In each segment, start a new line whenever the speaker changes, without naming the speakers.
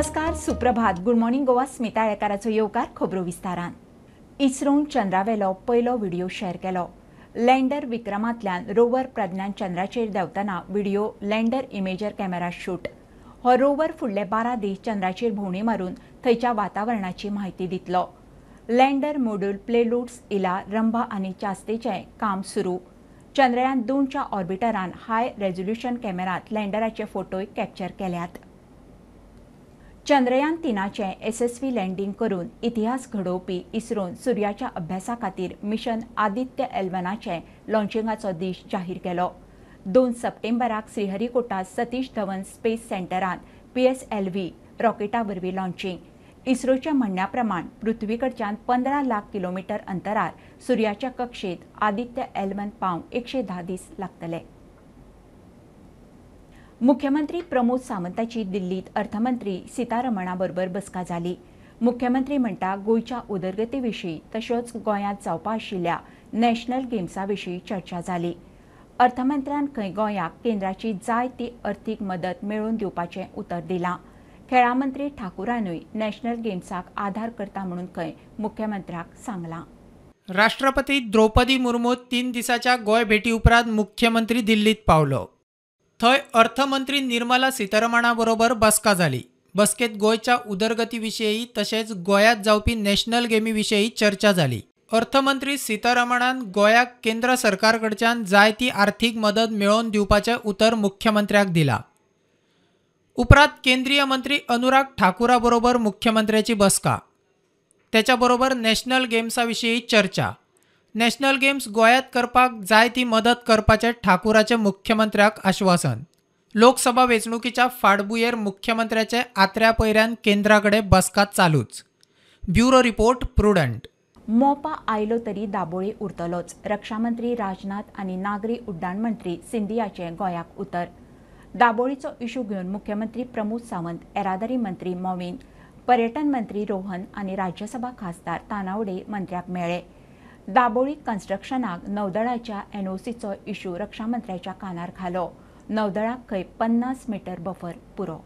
नमस्कार, सुप्रभात, good morning Goa. Smita आळेकाराचो येवकार खबरो विस्तारान. इस्रोन चंद्रावेलो पयलो व्हिडिओ शेअर केलो. लँडर विक्रमांतल्यान रोवर प्रज्ञान चंद्राचेर देंवतना video lander imager camera shoot. हो रोवर फुडले 12 दीस चंद्राचेर भोंवडी मारून थंयच्या वातावरणाची म्हायती दितलो. लँडर मोड्यूल प्लेलूट्स इला रंभा आनी चास्तेचें काम सुरू. चंद्रयान 2च्या ऑर्बिटरान हाय रेझोल्युशन कॅमेरांत लँडराचे फोटोय कॅप्चर केल्यात. चंद्रयान 3चें येसस्वी लँडींग करून इतिहास घडोवपी इस्रोन सूर्याच्या अभ्यासा खातीर मिशन आदित्य L1चें लॉन्चिंगाचो दीस जाहीर केलो. 2 सप्टेंबराक श्रीहरिकोटा सतीश धवन स्पेस सेंटरांत PSLV रॉकेटा वरवीं लॉन्चिंग. इस्रोच्या म्हणण्या प्रमाण पृथ्वीकडच्यान 15 लाख किलोमीटर अंतरार सूर्याच्या कक्षेत आदित्य L1 पावंक 110 दीस लागतले. मुख्यमंत्री प्रमोद सावंताची दिल्लीत अर्थमंत्री सीतारमणा बरोबर बसका जाली. मुख्यमंत्री म्हणटा गोंयच्या उदरगती विशीं तशेंच गोंयांत जावपा आशिल्ल्या नॅशनल गेम्सा विशीं चर्चा जाली. अर्थमंत्र्यान खंय गोंयाक केंद्राची जाय ती अर्थीक मदत मेळोवन दिवपाचें उतर दिलां. खेळां मंत्री ठाकूरानूय नॅशनल गेम्साक आधार करता म्हणून खंय मुख्यमंत्र्याक सांगलां.
राष्ट्रपती द्रौपदी मुर्मू 3 दिसाच्या गोंय भेटी उपरांत मुख्यमंत्री दिल्लीत पावलो. थंय अर्थमंत्री निर्मला सीतारमणा बरोबर बसका जाली. बसकेत गोंयच्या उदरगती विशीं तशेंच गोंयांत जावपी नॅशनल गेमी विशीं चर्चा जाली. अर्थमंत्री सीतारमणान गोंयाक केंद्र सरकार कडच्यान जाय ती आर्थीक मदत मेळोवन दिवपाचें उतर मुख्यमंत्र्याक दिला. उपरांत केंद्रीय मंत्री अनुराग ठाकूरा बरोबर मुख्यमंत्र्याची बसका, त्याच्या बरोबर नॅशनल गेम्सा विशीं चर्चा. नॅशनल गेम्स गोंयांत करपाक जाय ती मदत करपाचें ठाकूराचें मुख्यमंत्र्याक आश्वासन. लोकसभा वेंचणुकीच्या फाटभुंयेर मुख्यमंत्र्याचे आत्र्या पयऱ्यान केंद्रा कडेन बसका चालूच. Bureau report, Prudent.
Mopa आयलो तरी दाबोळी उरतलोच, रक्षामंत्री राजनाथ आनी नागरी उड्डाण मंत्री सिंधियाचें गोंयाक उतर. दाबोळीचो इशू घेवन मुख्यमंत्री प्रमोद सावंत, येरादारी मंत्री मोविन, पर्यटन मंत्री रोहन आनी राज्यसभा खासदार तानावडे मंत्र्याक मेळ्ळे. दाबोळी कन्स्ट्रक्शनाक नौदळाच्या एनओसीचो इशू रक्षामंत्र्याच्या कानार घालो. नौदळाक खंय 50 मीटर बफर पुरो.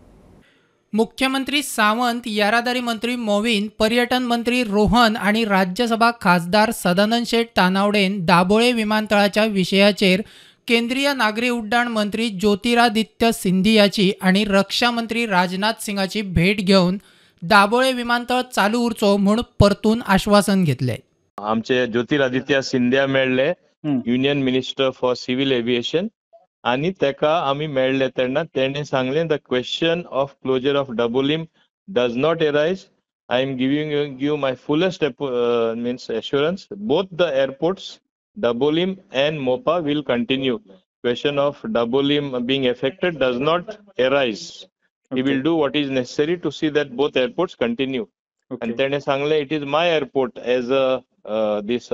मुख्यमंत्री सावंत, येरादारी मंत्री मोविन, पर्यटन मंत्री रोहन आनी राज्यसभा खासदार सदानंद शेट तानावडेन दाबोळे विमानतळाच्या विशयाचेर केंद्रीय नागरी उड्डाण मंत्री ज्योतिरादित्य सिंधियाची आनी रक्षा मंत्री राजनाथ सिंगाची भेट घेवन दाबोळे विमानतळ चालू उरचो म्हूण परतून आश्वासन घेतले.
आमचे ज्योतिरादित्य सिंधिया मेळ्ळे, union minister for civil aviation, आनी तेका आमी मेळ्ळे तेन्ना तेणे सांगलें, the question of closure of Dabolim does not arise. I am giving you my fullest means assurance, both the airports Dabolim and Mopa will continue. Question of Dabolim being affected does not arise. He will do what is necessary to see that both airports continue. And तेणे सांगलें, it is my airport as a this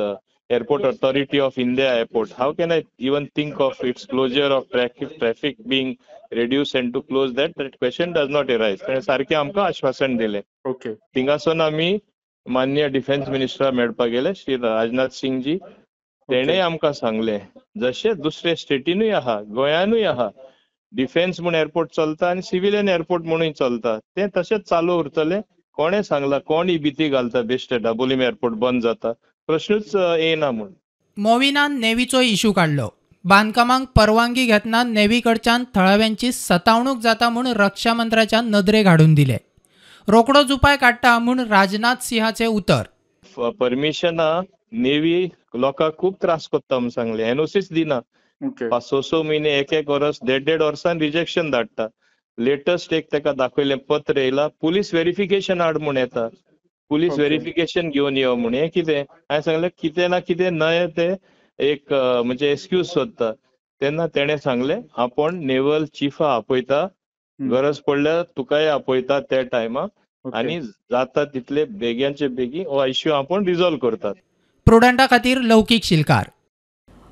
Airport Authority of India airport. How can I even think of its closure of traffic being reduced and to close that? That question does not arise. तेणे सारकें आमकां आश्वासन दिलें. थिंगासून आमी माननीय defence मिनिस्टरा मेळपाक गेले, श्री राजनाथ सिंग जी. तेणे आमकां सांगलें, जशें दुसरे स्टेटीनूय आहा, गोंयानूय आहा, डिफेन्स म्हूण एअरपोर्ट चलता आनी सिविलियन एअरपोर्ट म्हणून चलता, तें तशेंच चालू उरतलें. कोणें सांगलां, कोण ही भीती घालता बेश्टे दाबोलीम एअरपोर्ट बंद जाता, प्रश्नूच येना म्हूण.
मोविनान नेवीचो इशू काडलो. बांदकामांक परवानगी घेतना नेवी कडच्यान थळाव्यांची सतावणूक जाता म्हूण रक्षा मंत्र्याच्या नदरेक हाडून दिले. रोकडोच उपाय काडटा म्हूण राजनाथ सिंहाचें उतर.
परमिशनां नेवी लोकांक खूब त्रास कोत्ता म्हूण सांगलें, एनओसीच दिना. 5-6 म्हयने, 1-1 वर्स, 1.5-1.5 वर्सान रिजेक्शन धाडटा. लेटस्ट एक तेका दाखयलें पत्र येयला, पुलीस वेरिफिकेशन हाड म्हूण येता, पुलीस वेरिफिकेशन घेवन यो म्हूण. हें कितें? हांवें सांगलें कितें ना कितें नये ते एक म्हणजे एक्सक्यूज सोदता. तेन्ना तेणें सांगलें, आपूण नेवल चिफा आपयता, गरज पडल्यार तुकाय आपयता त्या टायमाक, आनी जाता तितले बेग्यांचे बेगीन हो इश्यू आपूण रिजॉल्व करतात.
प्रुडंटा खातीर लौकीक शिलकार.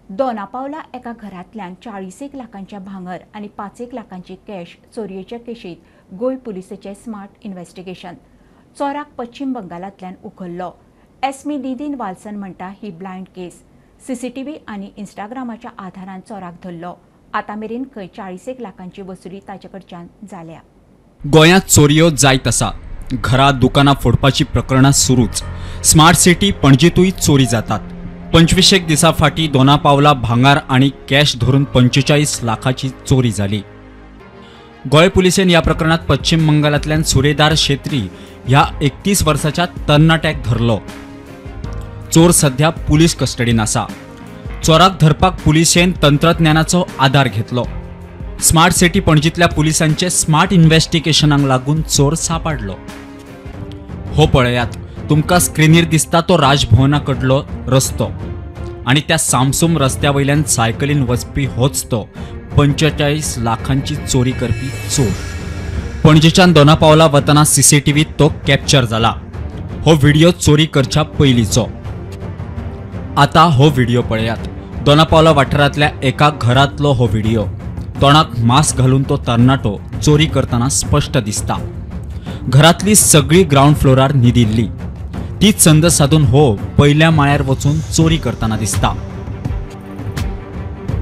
दोनापावला एका घरांतल्यान 40 लाखांच्या भांगर आनी 5 लाखांची कॅश चोरयेच्या केशीत गोंय पुलिसेचें स्मार्ट इन्व्हेस्टिगेशन. चोराक पश्चिम बंगालांतल्यान उखल्लो. एसमी दिदीन वाल्सन म्हणटा ही ब्लायंड केस. सीसीटीव्ही आनी इन्स्टाग्रामाच्या आधारान चोराक धरलो. आतां मेरेन खंय 40 लाखांची वसुली ताचे कडच्यान जाल्या.
गोंयांत चोरयो जायत आसा. घरां दुकानां फोडपाची प्रकरणां सुरूच. स्मार्ट सिटी पणजेंतूय चोरी जातात. 25 दिसां फाटीं दोना पावला भांगार आनी कॅश धरून 45 लाखाची चोरी जाली. गोंय पुलिसेन ह्या प्रकरणात पश्चिम बंगालांतल्यान सुरेदार शेत्री ह्या 31 वर्साच्या तरणाट्याक धरलो. चोर सध्या पुलीस कस्टडीन आसा. चोराक धरपाक पुलिसेन तंत्रज्ञानाचो आदार घेतलो. स्मार्ट सिटी पणजींतल्या पुलिसांचे स्मार्ट इन्व्हेस्टिगेशनाक लागून चोर सापडलो. हो पळयात, तुमकां स्क्रिनीर दिसता तो राजभवना कडलो रस्तो आनी त्या सामसूम रस्त्या वयल्यान सायकलीन वचपी होच तो 45 लाखांची चोरी करपी चोर. पणजेच्यान दोना पावला वतना सीसीटीव्हीत तो कॅप्चर जाला. हो व्हिडिओ चोरी करच्या पयलींचो. आता हो व्हिडिओ पळयात. दोना पावला वाठारांतल्या एका घरांतलो हो व्हिडिओ. तोंडाक मास्क घालून तो तरणाटो चोरी करतना स्पश्ट दिसता. घरांतली सगळी ग्रावंड फ्लोरार न्हिदिल्ली. तीच संद साधून हो पयल्या माळ्यार वचून चोरी करतना दिसता.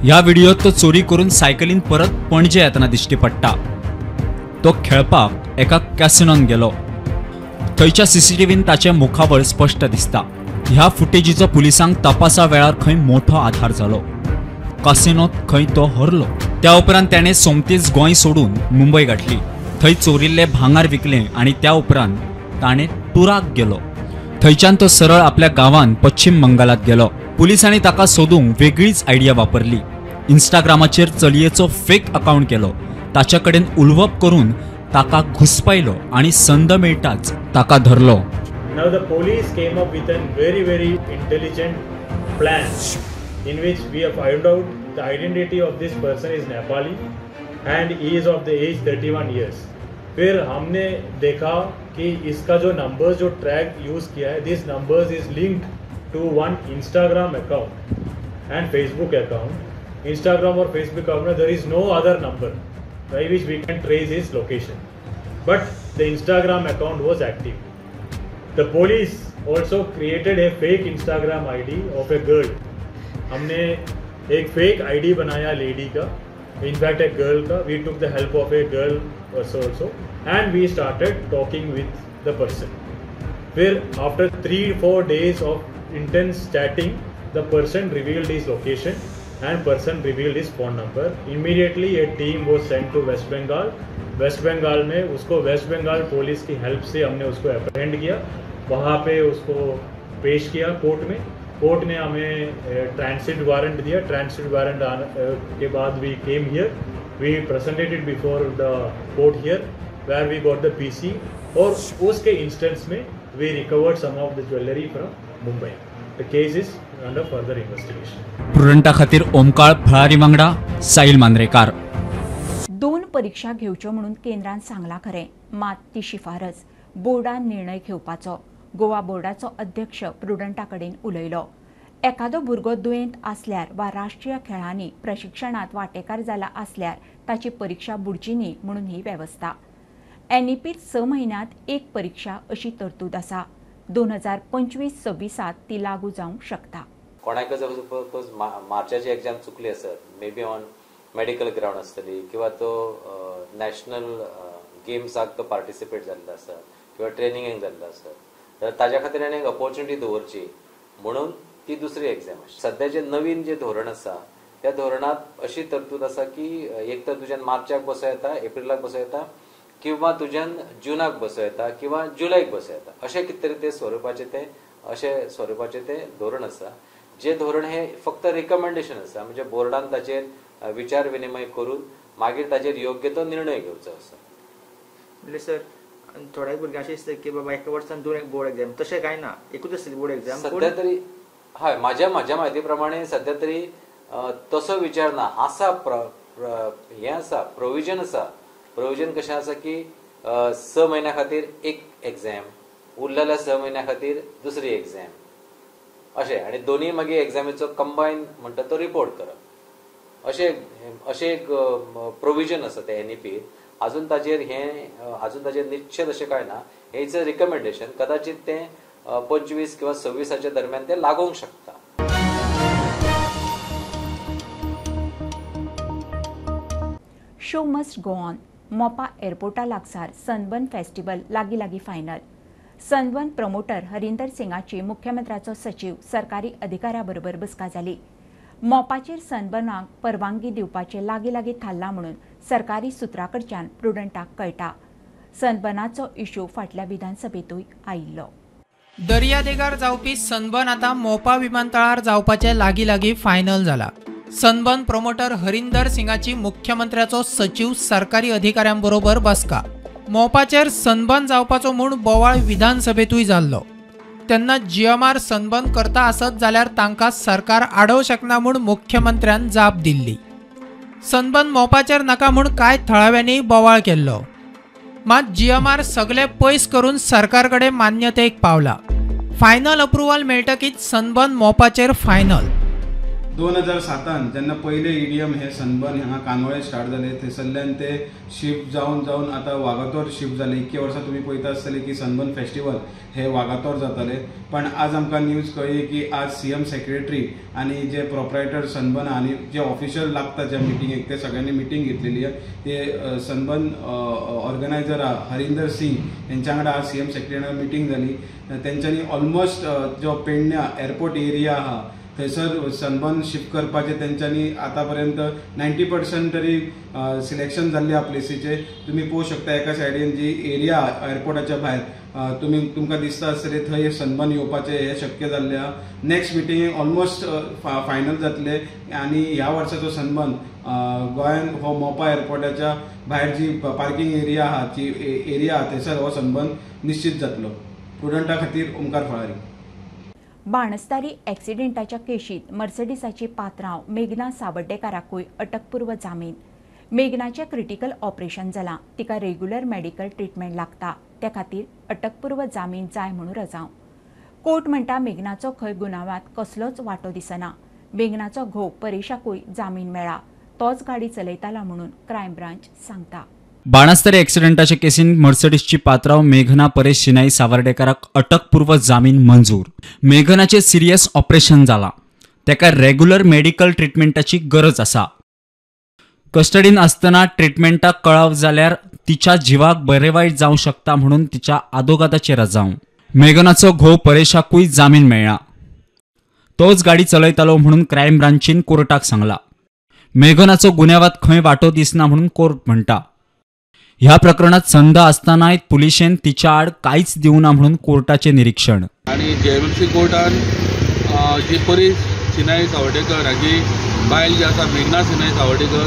ह्या व्हिडिओत तो चोरी करून सायकलीन परत पणजे येतना दिश्टी पडटा. तो खेळपाक एका कॅसिनोन गेलो. थंयच्या सीसीटीव्हीन ताचें मुखावळ स्पश्ट दिसता. ह्या फुटेजीचो पुलिसांक तपासा वेळार खंय मोठो आधार जालो. कॅसिनोत खंय तो हरलो. त्या उपरांत त्याने सोमतीच गोंय सोडून मुंबय गाठली. थंय चोरिल्ले भांगार विकले आनी त्या उपरांत ताणें टुराक गेलो. थंयच्यान तो सरळ आपल्या गांवांत पश्चिम बंगालात गेलो. पुलिसांनी ताका सोदूंक वेगळीच आयडिया वापरली. इंस्टाग्रामाचेर चलयेचो फेक अकाउंट केलो. ताच्या कडेन उलोवप करून ताका घुसपायलो आनी संद मेळटाच ताका धरलो.
Now the police came up with a very very intelligent plan in which we have found out the identity of this person is Nepali and he is of the age 31 years. फिर हमने देखा कि इसका जो numbers जो track use किया है, this numbers is linked to one Instagram account and Facebook account. Instagram Aur Facebook account में there is no other number by which we can trace his location, but the Instagram account was active. The police also created a fake Instagram ID of a girl. हमने एक fake ID बनाया lady का, in fact एक girl का. We took the help of a girl also and we started talking with the person. फिर after 3-4 days of intense chatting, the person revealed his location and person revealed his phone number. Immediately a team was sent to West Bengal. West Bengal में उसको waste Bengal police की help से हमने उसको अप्रहेंड किया. वहाँ pay उसको पेश किया court में. Court ने हमें ट्रांसिट वारंट दिया. ट्रांसिट वारंट के बाद we came here, we presented it before the court here where we got the PC और उसके इंस्टेंस में we recovered some of the jewellery from Mumbai. The case is under further investigation.
प्रुडंटा खातीर ओमकार फळारी वांगडा साहिल मांद्रेकार.
2 परीक्षा घेवच्यो म्हणून केंद्रान सांगला खरें, मात ती शिफारस बोर्डान निर्णय घेवपाचो. गोवा बोर्डाचो अध्यक्ष प्रुडंटा कडेन उलयलो. एखादो भुरगो दुयेंत आसल्यार वा राष्ट्रीय खेळांनी प्रशिक्षणांत वांटेकार जाला आसल्यार ताची परीक्षा बुडची न्ही म्हणून ही वेवस्था. एनईपीत 6 म्हयन्यांत एक परीक्षा अशी तरतूद आसा. 2025-26 ती लागू जावंक शकता.
कोणाक सपोज मार्चाची एग्जाम चुकली आसत, maybe on medical ground आसतली किंवा तो नॅशनल गेम्साक तो पार्टिसिपेट जाल्लो आसा किंवा ट्रेनिंगेक जाल्लो आसा, तर ताज्या खातीर आनी एक ऑपॉर्च्युनिटी दवरची म्हणून ती दुसरी एग्जाम. सध्या जे नवीन जे धोरण आसा त्या धोरणांत अशी तरतूद आसा की एक तर तुज्यान मार्चाक बसो येता, एप्रिलाक बसो येता किंवा तुज्यान जुनाक बसो येता किंवा जुलयक बसो येता, अशें कितें तरी ते स्वरुपाचें ते अशें स्वरुपाचें ते धोरण आसा. जे धोरण हे फक्त रिकमेंडेशन आसा, म्हणजे बोर्डान ताचेर विचार विनिमय करून मागीर ताचेर योग्य तो निर्णय घेवचो आसा.
म्हणजे सर थोड्या भुरग्यांक अशें दिसता की बाबा एका वर्सान 2 बोर्ड एग्जाम, तशें कांय ना, एकूच आसतली बोर्ड एग्जाम
सध्या तरी. हय, म्हाज्या म्हाज्या म्हायती प्रमाणे सध्या तरी तसो विचार ना आसा. हें आसा, प्रोविजन आसा. प्रोविजन कशें आसा की 6 म्हयन्या खातीर एक एग्जाम, उरलेल्या 6 म्हयन्या खातीर दुसरी एग्जाम, अशें. आनी दोनूय मागीर एग्जामीचो कंबायन म्हणटा तो रिपोर्ट करप, अशें अशें एक प्रोविजन आसा ते एनईपी. अजून ताजेर हें अजून ताजेर निश्चित अशें कांय ना. हें it's a recommendation, कदाचित तें 25 किंवा 26 दरम्यान ते लागूंक शकता.
Show must go on. Mopa एअरपोर्टा लागसार सनबर्न फेस्टिवल लागीं लागीं फायनल. सनबर्न प्रमोटर हरिंदर सिंगाची मुख्यमंत्र्याचो सचीव सरकारी अधिकाऱ्या बरोबर बसका जाली. मोपाचेर सनबर्नाक परवानगी दिवपाचें लागीं लागीं थारलां म्हणून सरकारी सुत्रां कडच्यान प्रुडंटाक कळटा. सनबर्नाचो इश्यू फाटल्या विधानसभेंतूय आयिल्लो.
दर्यादेगार जावपी सनबर्न आतां मोपा विमानतळार जावपाचें लागीं लागीं फायनल जाला. सनबर्न प्रमोटर हरिंदर सिंगाची मुख्यमंत्र्याचो सचीव सरकारी अधिकाऱ्यांबरोबर बसका. मोपाचेर सनबर्न जावपाचो म्हूण बोवाळ विधानसभेंतूय जाल्लो. तेन्ना जीएमआर सनबर्न करता आसत जाल्यार तांकां सरकार आडोवंक शकना म्हूण मुख्यमंत्र्यान जाप दिल्ली. सनबर्न मोपाचेर नाका म्हूण कांय थळाव्यांनी बोवाळ केल्लो. मात जीएमआर सगळे पयस करून सरकार कडेन मान्यतेक पावला. फायनल अप्रुव्हल मेळटकीच सनबर्न मोपाचेर फायनल.
2007 जेन्ना पयले ईडीएम हे सनबर्न हांगा कांदोळे स्टार्ट जाले, थंयसरल्यान ते शिफ्ट जावन जावन आतां वागातोर शिफ्ट जाले. इतके वर्सां तुमी पळयता आसतले की सनबर्न फेस्टिवल हे वागातोर जाताले, पण आज आमकां न्यूज कळ्ळी की आज सीएम सेक्रेटरी आनी जे प्रोप्रायटर सनबर्न आनी जे ऑफिशियल लागता ज्या मिटिंगेक ते सगळ्यांनी मिटींग घेतलेली आहा. ते सनबर्न ऑर्गनायझर आहा हरिंदर सिंग हेंच्या वांगडा आज सीएम सेक्रेटरी मिटींग जाली. तेंच्यांनी ऑलमोस्ट जो पेडण्या एअरपोर्ट एरिया आहा थंयसर सनबर्न शिफ्ट करपाचें तेंच्यांनी आतां पर्यंत 90% तरी सिलेक्शन जाल्लें आहा प्लेसीचें. तुमी पळोवंक शकता एका सायडीन जी एरिया एअरपोर्टाच्या भायर तुमी तुमकां दिसता आसतलें थंय सनबर्न येवपाचें हें शक्य जाल्लें आहा. नेक्स्ट मिटींगेक ऑलमोस्ट फायनल जातलें आनी ह्या वर्साचो सनबर्न गोंयान हो मोपा एअरपोर्टाच्या भायर जी पार्किंग एरिया आहा जी एरिया आहा थंयसर हो सनबर्न निश्चित जातलो. प्रुडंटा खातीर ओमकार फळारी.
बाणस्तारी एक्सिडेंटाच्या केशीत मर्सडीसाची पात्रांव मेघना सावर्डेकाराकूय अटकपूर्व जामीन. मेघनाचें क्रिटिकल ऑपरेशन जालां, तिका रेग्युलर मेडिकल ट्रिटमेंट लागता, त्या खातीर अटकपूर्व जामीन जाय म्हणून रजांव. कोर्ट म्हणटा मेघनाचो खंय गुन्यांवांत कसलोच वांटो दिसना. मेघनाचो घोव परेशाकूय जामीन मेळ्ळा, तोच गाडी चलयताला म्हणून क्रायम ब्रांच सांगता.
बाणस्तारी एक्सिडेंटाचे केसीन मर्सडीसची पात्राव मेघना परेश सिनाई सावर्डेकाराक अटकपूर्व जामीन मंजूर. मेघनाचे सिरियस ऑपरेशन जाला, तेका रेग्युलर मेडिकल ट्रिटमेंटाची गरज आसा. कस्टडीन आसतना ट्रिटमेंटाक कळाव जाल्यार तिच्या जिवाक बरे वायट जावं शकता म्हणून तिच्या आदोगादाचेर रजांव. मेघनाचो घोव परेशाकूय जामीन मेळ्ळा, तोच गाडी चलयतालो म्हणून क्रायम ब्रांचीन कोर्टाक सांगला. मेघनाचो गुन्यांवांत खंय वांटो दिसना म्हणून कोर्ट म्हणटा. ह्या प्रकरणात संद आसतनाय पुलिशेन तिच्या आड कांयच दिवना म्हणून कोर्टाचें निरीक्षण.
आनी जेएमएमसी कोर्टान जी परेश सिनाई सावर्डेकर हाजी बायल जी आसा मेघना सिनाई सावर्डेकर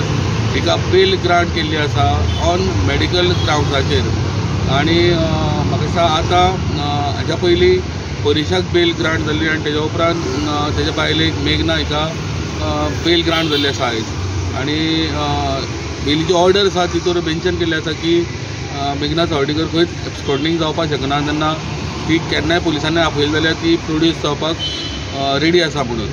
हिका बेल ग्रांट केल्ली आसा ऑन मेडिकल ग्रावंड्साचेर. आनी म्हाका दिसता आतां हाज्या पयलीं परेशाक बेल ग्रांट जाल्ली आनी तेज्या उपरांत तेज्या बायलेक मेघना हिका बेल ग्रांट जाल्ली आसा आयज. आनी बेलीची ऑर्डर आसा तितूर मेन्शन केल्लें आसा की मेघना सावर्डेकर खंयच एब्सकॉन्डिंग जावपाक शकना, तेन्ना ती केन्नाय पुलिसांनी आपयली जाल्यार ती प्रोड्यूस जावपाक रेडी आसा म्हणून.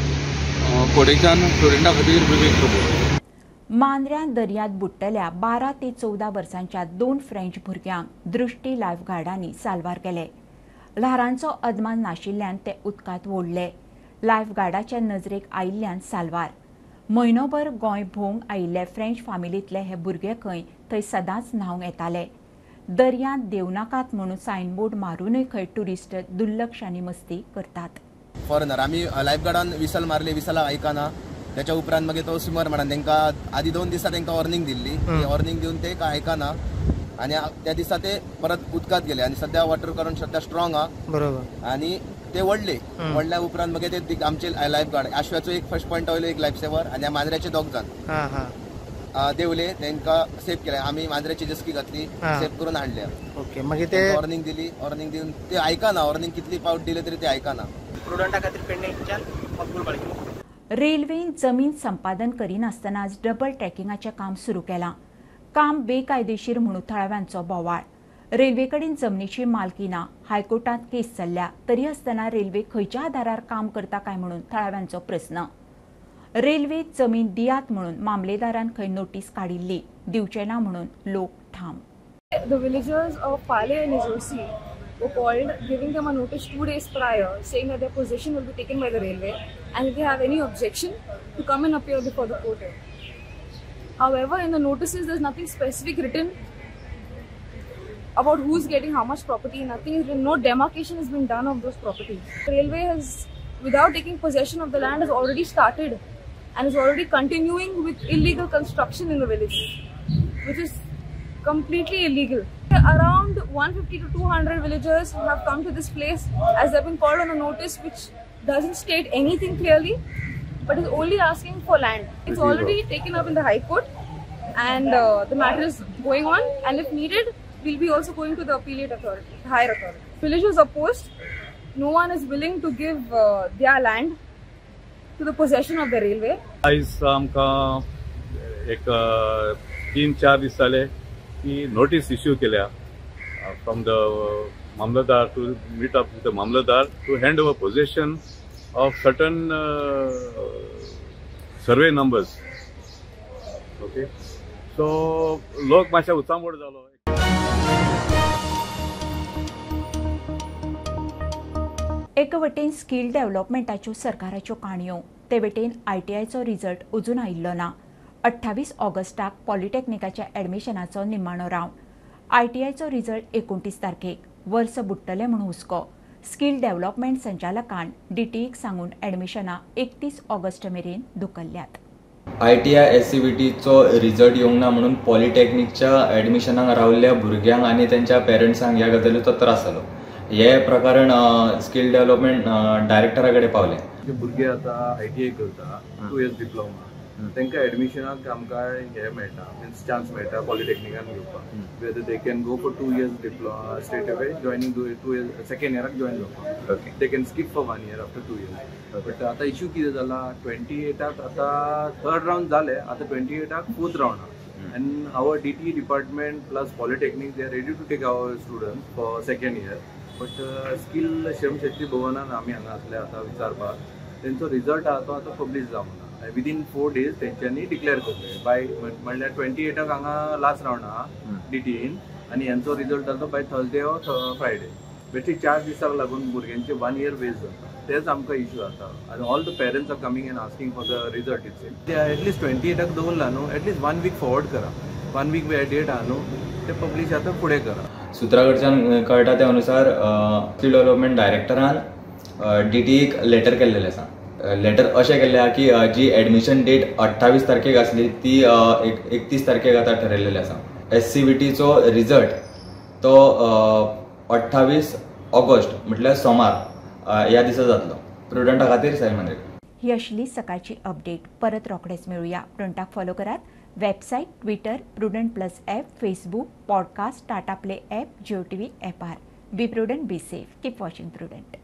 फोंडेच्यान प्रुडंटा खातीर विवेक प्रभू.
मांद्र्यां दर्यांत बुडटल्या 12 ते 14 वर्सांच्या 2 फ्रेंच भुरग्यांक दृष्टी लायफगार्डांनी साल्वार केले. ल्हारांचो अदमास नाशिल्ल्यान ते उदकांत ओडले. लायफगार्डाच्या नजरेक आयिल्ल्यान साल्वार. म्हयनोभर गोंय भोंवंक आयिल्ले फ्रेंच फामिलींतले हे भुरगे खंय थंय सदांच न्हावंक येताले. दर्यांत देवनाकात म्हणून सायनबोर्ड मारुनूय खंय ट्युरिस्ट दुर्लक्ष आनी मस्ती करतात.
फॉरेनर आमी लायफगार्डान विसल मारली, विसलाक आयकना. त्याच्या उपरांत मागीर तो स्विमर म्हणून तांकां आदी 2 दिसा तांकां वॉर्निंग दिल्ली, वॉर्निंग दिवन ते आयकना आनी त्या दिसा ते परत उदकांत गेले. आनी सद्या वॉटर करंट सद्या स्ट्रॉंग आहा, बरोबर. आनी ते वडले, वडल्या उपरांत मागीर ते आमचे लायफ गार्ड आश्व्याचो एक फर्स्ट पॉयंट वयलो एक लायफ सेवर आनी मांद्र्याचे 2 जाण देवले, तांकां सेफ केले. आमी मांद्र्याची जस्की घातली, सेफ करून हाडले. ओके, मागीर ते वॉर्निंग दिली, वॉर्निंग दिवन ते आयकना. वॉर्निंग कितली पावट दिले तरी ते आयकना.
प्रुडंटा खातीर पेडणेच्यान मकबूल बाळकी.
रेल्वेन जमीन संपादन करिनासतनाच डबल ट्रॅकिंगाचें काम सुरू केलां. काम बेकायदेशीर म्हणून थळाव्यांचो बोवाळ. रेल्वेकडेन जमनीची मालकी ना, हायकोर्टांत केस चल्ल्या, तरी आसतना रेल्वे खंयच्या आधारार काम करता काय म्हणून थळाव्यांचो प्रस्न. रेल्वे जमीन दियात म्हणून मामलेदारान खंय नोटीस काडिल्ली, दिवचे ना म्हणून लोक ठाम.
The villagers of Pale and Izursi were called, giving them a notice 2 days prior, saying that their position will be taken by the railway and if they have any objection to come and appear before the court. However, in the notices there is nothing specific written about who's getting how much property. Nothing is written, no demarcation has been done of those properties. Railway has, without taking possession of the land, has already started and is already continuing with illegal construction in the village, which is completely illegal. Around 150 to 200 villagers have come to this place as they've been called on a notice which doesn't state anything clearly, but is only asking for land. It's already taken up in the High Court and the matter is going on, and if needed, we'll be also going to the appellate authority, higher authority. Villagers opposed. No one is willing to give their land to the possession of the railway.
आयज आमकां एक 3-4 दीस जाले की notice issue केल्या from the mamlatdar to meet up with the mamlatdar to hand over possession of certain survey numbers. Okay, so लोक मातशे उचांबळ जालो.
एके वटेन स्किल डेव्हलपमेंटाच्यो सरकाराच्यो काणयो, ते वटेन आयटीआयचो रिजल्ट अजून आयिल्लो ना. 28 ऑगस्टाक पॉलिटेक्निकाच्या एडमिशनाचो निमाणो रावंड. आयटीआयचो रिजल्ट 29 तारखेक. वर्स बुडटलें म्हूण हुस्को. स्किल डेव्हलपमेंट संचालकान डीटीईक सांगून एडमिशनां 31 ऑगस्ट मेरेन धुकल्ल्यात.
आयटीआय एससीबीटीचो रिजल्ट येवंक ना म्हणून पॉलिटेक्निकच्या एडमिशनाक रावल्ल्या भुरग्यांक आनी तेंच्या पेरंट्सांक ह्या गजालीचो त्रास जालो. हे प्रकरण स्किल डेव्हलपमेंट डायरेक्टरा कडेन पावलें.
भुरगे आतां आयटीआय करता, 2 इयर्स डिप्लोमा, तांकां एडमिशनाक आमकां हें मेळटा, मिन्स चान्स मेळटा पॉलिटेक्निकान घेवपाक. Whether they can go for 2 years diploma straight away joining 2 years second इयराक join जावपाक, they can skip for 1 year after 2 years. But आतां इश्यू कितें जाला, 28 आतां थर्ड रावंड जाले, आतां 28 फोर्थ रावंड आहा. And our DTE department plus polytechnic they are ready to take our students for second year. But skill Shram Shakti भवनान आमी हांगा आसले आतां विचारपाक, तेंचो रिजल्ट आहा तो आतां पब्लीश जावंक ना. विदीन 4 डेज तेंच्यांनी डिक्लेअर करले बाय, म्हणल्यार 28 हांगा लास्ट रावंड आहा डीटीईन, आनी हेंचो रिजल्ट आसा बाय थर्सडे ऑर फ्रायडे. बेश्टे 4 दिसाक लागून भुरग्यांचे 1 इयर वेस्ट जाता, तेच आमकां इश्यू जाता. आनी all the parents are coming and asking for the result it's. ते एटलिस्ट 28 दवरला न्हू, एटलिस्ट 1 वीक फॉरवर्ड करा, 1 वीक डेट आहा न्हू, ते पब्लीश आतां फुडें करा.
सुत्रा कडच्यान कळटा त्या अनुसार स्किल डेव्हलपमेंट डायरेक्टरान डीटीईक लेटर केल्लेलें आसा. लेटर अशें केल्लें आहा की जी एडमिशन डेट 28 तारखेक आसली ती 31 तारखेक आतां ठरयलेली आसा. एससीबीटीचो रिजल्ट तो 28 ऑगस्ट म्हटल्यार सोमार ह्या दिसा जातलो. प्रुडंटा खातीर साहिल मांद्रेकर.
ही आशिल्ली सकाळची अपडेट. परत रोखडेच मेळुया. प्रुडंटाक फॉलो करात website, Twitter, Prudent plus app, Facebook, podcast, Tata Play app, Jio TV ॲपार. Be prudent, be safe, keep watching Prudent.